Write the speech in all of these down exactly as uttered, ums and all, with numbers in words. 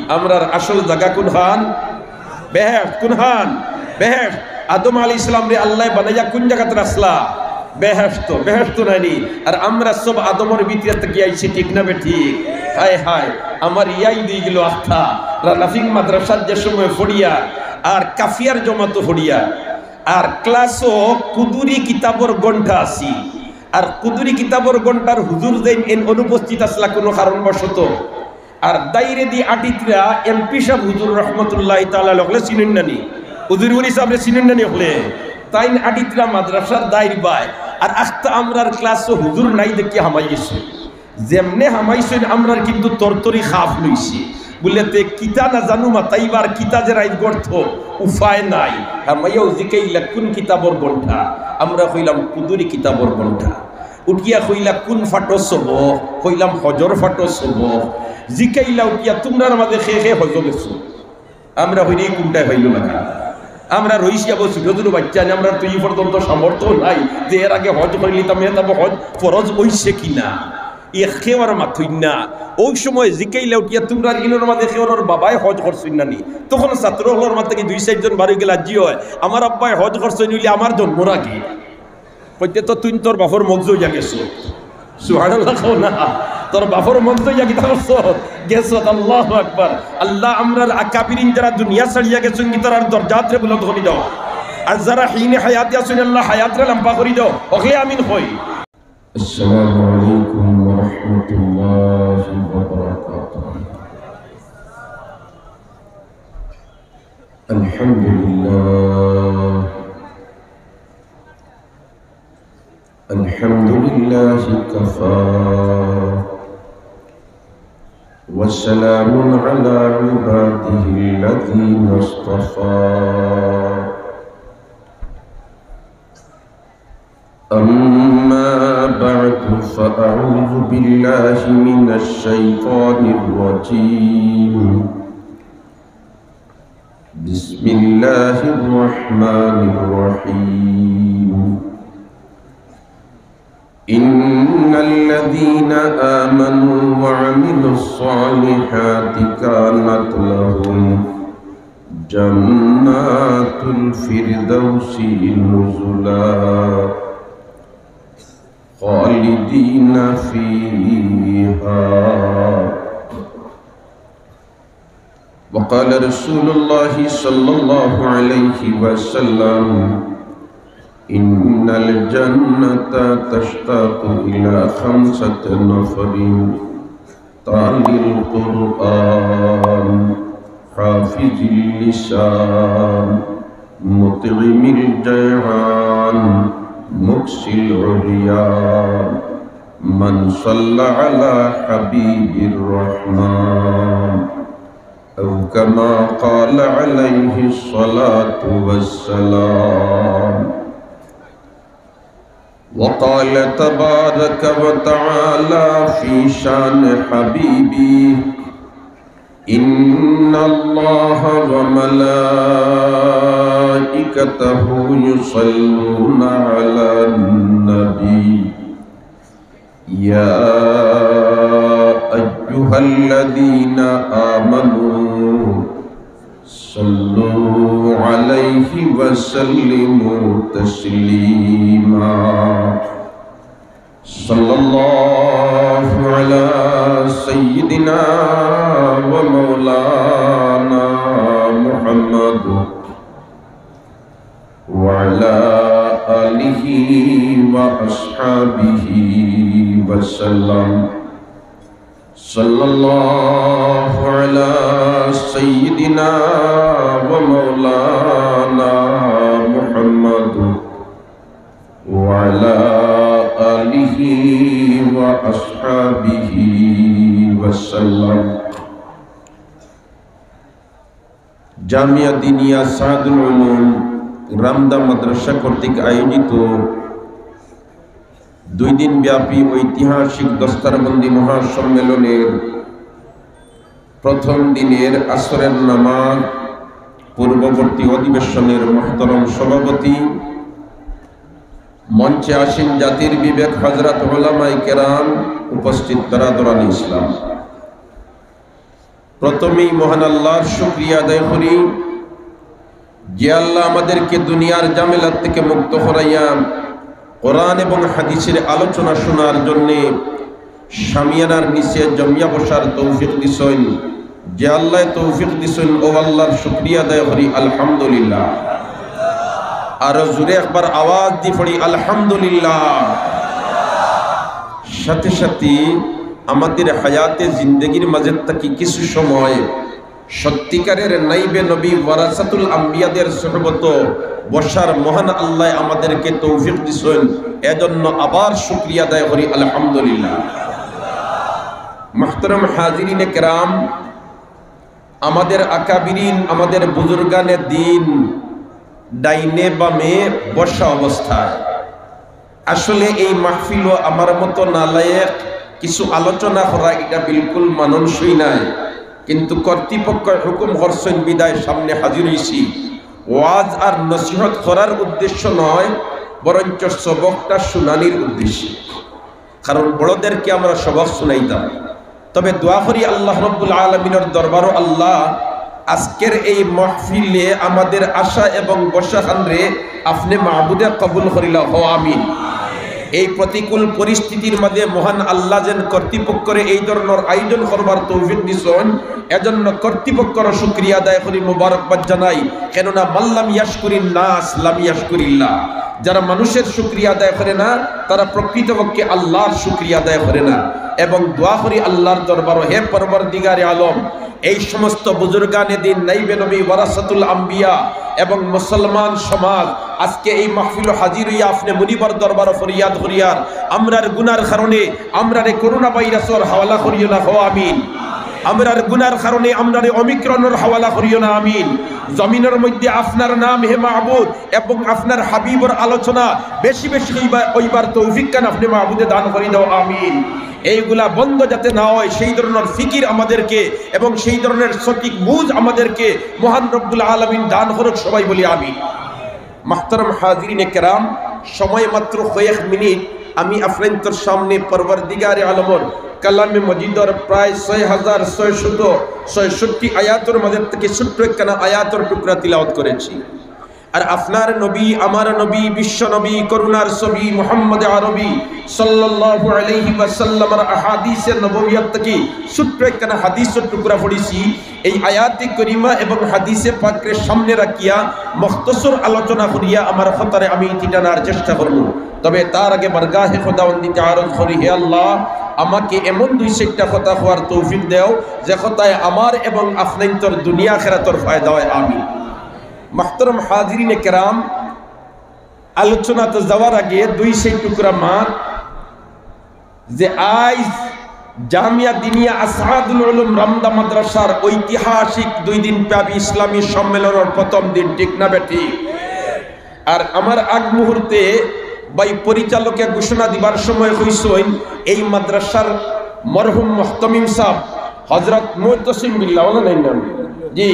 আমরার আসল জাগা কুনখান? বেহেশত। কুনখান? বেহেশত। আদম আলাইহিস সালামরে আল্লায় বানাইয়া কুন জাগাত রাখলা? বেহেশত। বেহেশত নায়নি? আর আমরা সব আদমর ভিতরে থাকি আইছি, ঠিক না বেঠিক? হায় হায়, আমার ইয়াই দুই গেল আখতা। রানাফিং মাদ্রাসাত যে সময় পড়িয়া আর কাফিয়ার জমাতো পড়িয়া আর ক্লাসো কুদুরি কিতাবর ঘন্টা আছি। আর কুদুরি কিতাবর ঘন্টার হুজুর যেইন এইন অনুপস্থিত আছলা কুনু কারণবশত। আর দাইরেদি আটিত্রা এমপি সাব হুজুর রহমতুল্লাহি তাআলা আলাইহি অকলে চিনইন না নি? হুজুর উনি সাবরে চিনইন না নি অকলে? তাইন আটিত্রা মাদ্রাসার দাইর বায়। আর আখতা আমরার ক্লাসো হুজুর নাই দেখিয়া হামাই গেছইন। যেমনে হামাইছইন আমরার কিন্তু তরতরি খাপ লইছে। বুলে, "তে কিতা না জানু মাতাইবার, কিতা যে রাইত গর্ত, উপায় নাই।" হামাইয়াউ জিকাইলা, "কুন কিতাবর ঘন্টা?" আমরা কইলাম, "কুদুরি কিতাবর ঘন্টা।" উঠিয়া কইলা, "কুন ফাটো সবক?" কইলাম, "হজর ফাটো সবক।" জিকাইলা উঠিয়া, "তুমরার মাঝে কে কে হজো গেছো?" আমরা কইরি, "কুনটায় পাইলো না?" আমরা রইছি আবার ছোট ছোট বাচ্চা, আমরা তো ই পর্যন্ত সামর্থ্য নাই যে এর আগে হজ করিলিতাম, এ তারপর হজ ফরজ অইছে কিনা, এ কেউ আর মাতইন না। অউ সময় জিকাইলা উঠিয়া, "তুমরার ইনর মাঝে কেউর বাবায় হজ করছইন না নি?" তখন ছাত্র অকলর মাঝে থাকি দুই চাইরজন বারই গেলা, "জি অয়, আমার আব্বায় হজ করছইন অইলে আমার জন্মর আগে।" কইতে, "তো তুইন তোর বাপর মগজ অইয়া গেছো।" সুবহানাল্লাহ কও না। তোর বাপর মগজ অইয়া কিতা করছো? গেছো। আল্লাহু আকবার। আল্লাহ আমরার আকাবিরিন যারা দুনিয়া ছাড়িয়া গেছইন, তারার দরজাতরে বুলন্দ করি দেও। আর যারা হিনে হায়াতে আছইন, আল্লাহ হায়াতরে লম্বা করি দেও। অকলে আমিন কই। السلام عليكم ورحمة الله وبركاته. الحمد لله. الحمد لله كفى. وسلام على عباده الذين اصطفى. أما بعد، فأعوذ بالله من الشيطان الرجيم. بسم الله الرحمن الرحيم. إن الذين آمنوا وعملوا الصالحات كانت لهم جنات الفردوس نزلا خالدين فيها. وقال رسول الله صلى الله عليه وسلم: إن الجنة تشتاق إلى خمسة نفر: تالي القرآن، حافظ اللسان، مطعم الجيعان، مكسي العريان، من صلى على حبيب الرحمن، أو كما قال عليه الصلاة والسلام. وقال تبارك وتعالى في شان حبيبه: إن الله وملائكته يصلون على النبي، يا أيها الذين آمنوا صلوا عليه وسلموا تسليما. صلى الله على سيدنا ومولانا محمد وعلى آله وأصحابه وسلم. صلى الله على سيدنا ومولانا محمد وعلى آله وأصحابه وسلم. জামিয়া দিনিয়া সাদুল উলুম রামদা মাদ্রাসা কর্তৃক আয়োজিত দুই দিন ব্যাপী ঐতিহাসিক দস্তারবন্দি মহাসম্মেলনের প্রথম দিনের আসরের নামাজ পূর্ববর্তী অধিবেশনের মহতরম সভাপতি, মঞ্চে আসীন জাতির বিবেক হযরত উলামায়ে কেরাম, উপস্থিত বেরাদরানে ইসলাম। প্রথমেই মহান আল্লাহর শুকরিয়া আদায় করি, যে আল্লাহ আমাদেরকে দুনিয়ার ঝামেলা থেকে মুক্ত করাইয়া কোরআন এবং হাদিসের আলোচনা শোনার জন্যে শামিয়ানার নিচে জমিয়া বসার তৌফিক দিছইন। যে আল্লাহ তৌফিক দিছইন, ও আল্লাহর শুকরিয়া আদায় করি, আলহামদুলিল্লাহ। আরো জোরে একবার আওয়াজ দি পড়ি, আলহামদুলিল্লাহ। সাথে সাথে আমাদের হায়াতে জিন্দেগির মাঝে থাকি কিছু সময় সত্যিকারের নাইবে নবী ওয়ারাসাতুল আম্বিয়াদের সোহবত বসার মহান আল্লাহ আমাদেরকে তৌফিক দিছইন, এজন্য আবার শুকরিয়া আদায় করি, আলহামদুলিল্লাহ। মুহতারাম হাজিরিনে কেরাম, আমাদের আকাবিরিন, আমাদের বুজুর্গানে দিন ডাইনে বামে বসা অবস্থায়, আসলে এই মাহফিলও আমার মতো নালায়েক কিছু আলোচনা করা, এটা বিলকুল মানানসই নাই। কিন্তু কর্তৃপক্ষ হুকুম করছইন বিদায় সামনে হাজির হইছি। ওয়াজ আর নসিহত করার উদ্দেশ্য নয়, বরঞ্চ সবকটা শুনানির উদ্দেশ্যে। কারণ বড়দেরকে আমরা সবক শুনাইতাম। তবে দোয়া করি আল্লাহ রব্বুল আলামিনের দরবারও, আল্লাহ, আজকের এই মাহফিলে আমাদের আসা এবং বসাখানরে আপনে মাবুদে কবুল করিলা, হো আমিন। এই প্রতিকূল পরিস্থিতির মাঝে মহান আল্লাহ যেন কর্তৃপক্ষরে এই ধরনের আয়োজন করবার তৌফিক দিছইন, এজন্য কর্তৃপক্ষর শুকরিয়া আদায় করি, মোবারকবাদ জানাই। কেননা মাল্লাম ইয়াশকুরিন নাস লাম ইয়াশকুরিল্লাহ, যারা মানুষের শুকরিয়া আদায় করে না, তারা প্রকৃতপক্ষে আল্লাহর শুকরিয়া আদায় করে না। এবং দোয়া করি আল্লাহর দরবারও, হে পরওয়ারদিগারে আলম, এই সমস্ত বুজুর্গানে দিন, নাইবে নবী, ওয়ারাসাতুল আম্বিয়া এবং মুসলমান সমাজ, আজকে এই মাহফিলো হাজির হইয়া আপনে মুনিবর দরবারও ফরিয়াদ করিয়ার, আমরার গুনার কারণে আমরারে করোনা ভাইরাসর হাওলা করিও না, হো আমিন। আমরার গুনার কারণে আমরারে অমিক্রণর হাওলা করিও না, আমিন। জমিনের মধ্যে আপনার নাম, হে মাবুদ, এবং আপনার হাবিবর আলোচনা বেশি বেশি হইবা-, হইবার তৌফিক খান আপনে মাবুদে দান করি দাও, আমিন। এইগুলা বন্ধ যাতে না হয়, সেই ধরনের ফিকির আমাদেরকে এবং সেই ধরনের সঠিক বুঝ আমাদেরকে মহান রব্বুল আলামিন দান করুক, সবাই বলি আমিন। মাহতারাম হাজিরিনে কেরাম, সময় মাত্র কয়েক মিনিট, আমি আপনাইন্তর সামনে পরওয়ারদিগারে আলমর কালামে মজিদর প্রায় ছয় হাজার ছয়শত ছয়ষট্টি আয়াতর মাঝে থেকে ছোট্ট একখানা আয়াতর টুকরা তিলাওয়াত করেছি। আর আপনার নবী, আমার নবী, বিশ্ব নবী, করুণার ছবি মোহাম্মদ আরবি সাল্লাল্লাহু আলাইহি ওয়াসাল্লামর আহাদিসে নববিয়াত থেকে ছোট্ট একখানা হাদিসর টুকরা পড়ছি। এই আয়াতে করিমা এবং হাদিসে পাকরে সামনে রাখিয়া মখতসর আলোচনা করিয়া আমার কথারে আমি ইতি টানার চেষ্টা করব। তবে তার আগে বারগাহে খোদাবন্দিতে আরজ করি, হে আল্লাহ, আমাকে এমন দুই চাইরটা কথা কওয়ার তৌফিক দেও, যে কথায় আমার এবং আপনাইন্তর দুনিয়া আখেরাতর ফায়দা হয়। আমিন। মাহতারাম হাজিরিনে কেরাম, আলোচনাত যাওয়ার আগে দুই চাইর টুকরা মাত, যে আইজ জামিয়া দিনিয়া আসআদুল উলুম রামদা মাদ্রাসার ঐতিহাসিক দুই দিন ব্যাপী ইসলামী সম্মেলনর প্রথম দিন, ঠিক না বেঠিক? আর আমার আগ মুহূর্তে ভাই পরিচালকে ঘোষণা দিবার সময় কইছইন, এই মাদ্রাসার মরহুম মুহতামিম সাহেব হযরত মুতাসিম বিল্লাহ, ওলা নাই নাম? জি,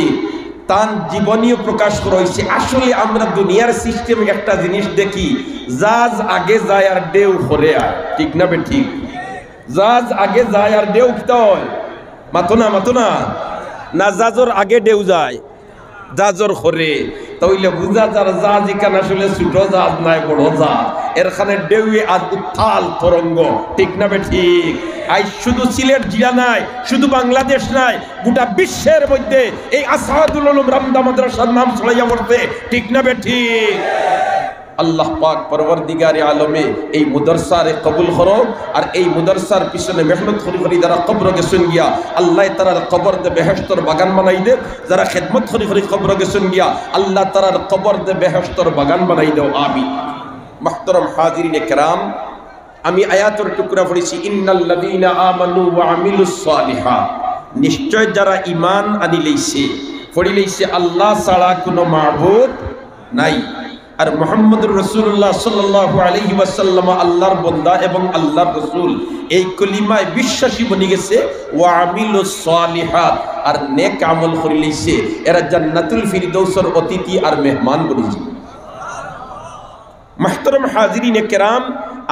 তান জীবনীও প্রকাশ করা হইছে। আসলে আমরা দুনিয়ার সিস্টেম একটা জিনিস দেখি, জাহাজ আগে যায় আর ঢেউ পরে আয়, ঠিক না বেঠিক? জাহাজ আগে যায় আর ঢেউ কিতা হয়? মাতো না, মাতো না। না, জাহাজর আগে ঢেউ যায়, জাহাজর পরে। তাইলে বুঝা যার জাহাজ ইখান আসলে ছোট জাহাজ নায়, বড় জাহাজ। এরখানে ঢেউয়ে আজ উত্তাল তরঙ্গ, ঠিক না বেঠিক? আইজ শুধু সিলেট জেলা নায়, শুধু বাংলাদেশ নায়, গোটা বিশ্বের মধ্যে এই আসআদুল উলুম রামদা মাদ্রাসার নাম ছড়াইয়া পড়ছে, ঠিক না বেঠিক? আল্লাহ পাক পরওয়ারদিগারে আলমে এই মাদ্রাসারে কবুল করো, আর এই মাদ্রাসার পিছনে মেহনত করি করি যারা কবর গেছইন গিয়া, আল্লাহ তারার কবররে বেহেশতর বাগান বানাই দে। যারা খেদমত করি করি কবর গেছইন গিয়া, আল্লাহ তারার কবররে বেহেশতর বাগান বানাই দেও, আমিন। মাহতারাম হাজিরিনে কেরাম, আমি আয়াতর টুকরা পড়ছি, ইন্নাল্লাযীনা আমানু ওয়া আমিলুস সালিহাত, নিশ্চয় যারা ঈমান আনি লইছে, পড়ি লইছে আল্লাহ ছাড়া কোনো মাবুদ নাই, আর মুহাম্মদুর রাসূলুল্লাহ সাল্লাল্লাহু আলাইহি ওয়াসাল্লাম আল্লাহর বন্দা এবং আল্লাহর রাসূল, এই কলিমায় বিশ্বাসী বনি গেছে, ওয়া আমিলুস সালিহাত, আর নেক আমল করি লইছে, এরা জান্নাতুল ফিরদৌসর অতিথি আর মেহমান বনি যাইবো। মাহতারাম হাজিরিনে কেরাম,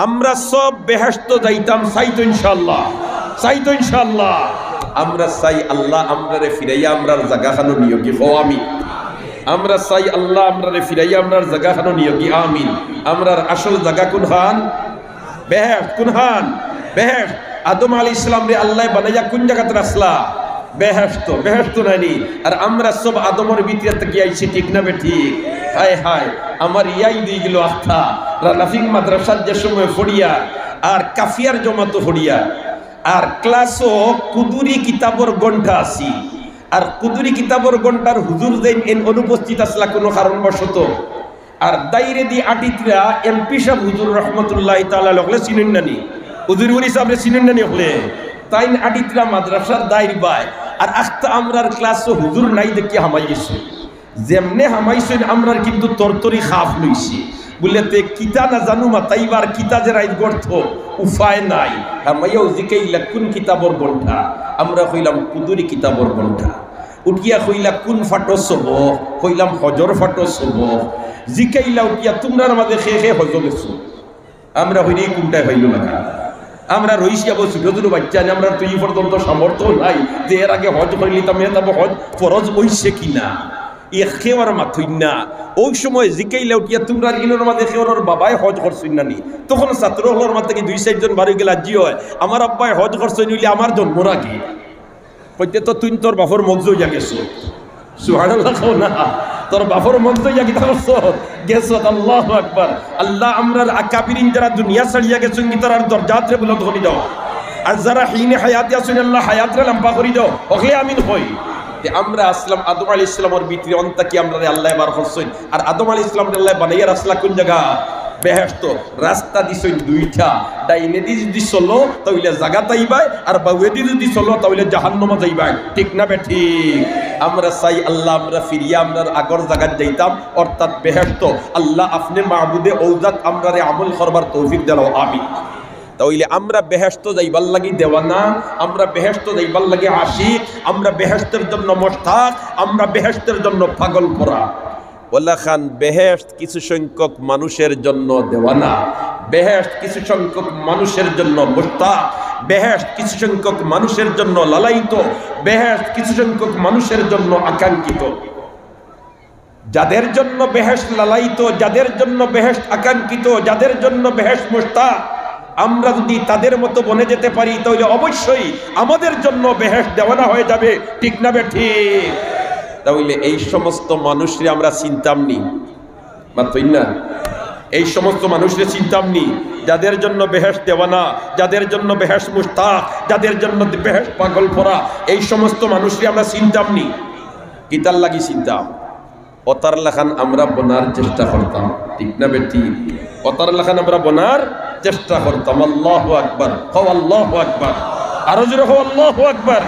আমরা সব বেহেশত যাইতাম, চাইতো ইনশাআল্লাহ, চাইতো ইনশাআল্লাহ। আমরা চাই আল্লাহ আমরারে ফিরাইয়া আমরার জাগাখানো নিয়োগী হও, আমিন। আমরা চাই আল্লাহ আমরারে ফিরাইয়া আমরার জাগাখানো নিয়োগী, আমিন। আমরার আসল জাগা কুনখান? বেহেশত। কুনখান? বেহেশত। আদম আলাইহিস সালামরে আল্লায় বানাইয়া কুন জাগাত রাখলা? বেহেশত। বেহেশত নায়নি? আর আমরা সব আদমর ভিতরে থাকি আইছি, ঠিক না বেঠিক? হায় হায়, আমার ইয়াদ অইগেলো আখতা, রানাফিং মাদ্রাসাত যে সময় পড়িয়া আর কাফিয়ার জমাতো পড়িয়া আর ক্লাসো কুদুরি কিতাবর ঘন্টা আছি, আর কুদুরি কিতাবর ঘন্টার হুজুর যেইন এইন অনুপস্থিত আছলা কুনু কারণবশত, আর দাইরেদি আটিত্রা এমপি সাব হুজুর রহমতুল্লাহি তাআলা আলাইহি, অকলে চিনইন না নি? হুজুর হুরি সাবরে চিনইন না নি অকলে? তাইন আটিত্রা মাদ্রাসার দাইর বায়, আর আখতা আমরার ক্লাসো হুজুর নাই দেখিয়া হামাই গেছইন। যেমনে হামাইছইন আমরার কিন্তু তরতরি খাপ লইছে। বুলে, "তে কিতা না জানু মাতাইবার, কিতা যে রাইত গড়তো, উপায় নাই।" হামাইয়াউ জিকাইলা, "কুন কিতাবর ঘন্টা?" আমরা কইলাম, "কুদুরি কিতাবর ঘন্টা।" উঠিয়া কইলা, "কুন ফাটো সবক?" কইলাম, "হজর ফাটো সবক।" জিকাইলা উঠিয়া, "তুমরার মাঝে কে কে হজো গেছো?" আমরা কইরি, "কুনটায় পাইলো না।" আমরা রইছি আবার ছোট ছোট বাচ্চা, আমরার তো ই পর্যন্ত সামর্থ্য নাই যে এর আগে হজ করিলিতাম, এ তারপর হজ ফরজ অইছে কি না, এ কেউ আর মাতইন না। অউ সময় জিকাইলা উঠিয়া, "তুমরার ইনর মাঝে কেউর বাবায় হজ করছইন না নি?" তখন ছাত্র অকলর মাঝে থাকি দুই চাইরজন বারই গেলা, "জি অয়, আমার আব্বায় হজ করছইন অইলে আমার জন্মর আগে।" কইতে, "তো তুইন তোর বাপর মগজ অইয়া গেছো।" সুবহানাল্লাহ কও না। তোর বাপর মগজ অইয়া কিতা করছো? গেছো। আল্লাহু আকবার। আল্লাহ আমরার আকাবিরিন যারা দুনিয়া ছাড়িয়া গেছইন, তারার দরজাতরে বুলন্দ করি দেও। আর যারা হিনে হায়াতে আছইন, আল্লাহ হায়াতরে লম্বা করি দেও। অকলে আমিন কই। তে আমরা আছলাম আদম আলাইহিস সালামর ভিতরে, অন থাকি আমরারে আল্লায় বার করছইন। আর আদম আলাইহিস সালামরে আল্লায় বানাইয়া রাখছলা কুন জাগা? বেহেশত। রাস্তা দিছইন দুইটা, ডাইনেদি যুদি চলো, তা অইলে জাগাত আইবায়, আর বাউয়েদি যুদি চলো, তা অইলে জাহান্নামো যাইবায়। ঠিক না বেঠিক? আমরা চাই আল্লাহ আমরা ফিরিয়া আমরার আগর জাগাত যাইতাম, অর্থাৎ বেহেশত। আল্লাহ আপনে মাবুদে অউজাত আমরারে আমল করবার তৌফিক দেও, আমিন। তা অইলে আমরা বেহেশত যাইবার লাগি দেওয়ানা, আমরা বেহেশত যাইবার লাগি আশিক, আমরা বেহেশতর জন্য মুশতাক, আমরা বেহেশতর জন্য পাগল পরা। অলাখান বেহেশত কিছু সংখ্যক মানুষের জন্য দেওয়ানা, বেহেশত কিছু সংখ্যক মানুষের জন্য মুশতাক, বেহেশত কিছু সংখ্যক মানুষের জন্য লালায়িত, বেহেশত কিছু সংখ্যক মানুষের জন্য আকাঙ্ক্ষিত। যাদের জন্য বেহেশত লালায়িত, যাদের জন্য বেহেশত আকাঙ্ক্ষিত, যাদের জন্য বেহেশত মুশতাক, আমরা যুদি তাদের মতো বনে যেতে পারি, তা অইলে অবশ্যই আমাদের জন্য বেহেশত দেওয়ানা হয়ে যাবে। ঠিক না বেঠিক? তা অইলে এই সমস্ত মানুষরে আমরা চিনতাম নি? মাতইন না? এই সমস্ত মানুষরে চিনতাম নি, যাদের জন্য বেহেশত দেওয়ানা, যাদের জন্য বেহেশত মুশতাক, যাদের জন্য বেহেশত পাগল পরা, এই সমস্ত মানুষরে আমরা চিনতাম নি? কিতার লাগি চিনতাম? অতার লাখান আমরা বনার চেষ্টা করতাম। ঠিক না বেঠিক? অতার লাখান আমরা বনার চেষ্টা করতাম। আল্লাহু আকবার। কও আল্লাহু আকবার। আরো জোরে কও আল্লাহু আকবার।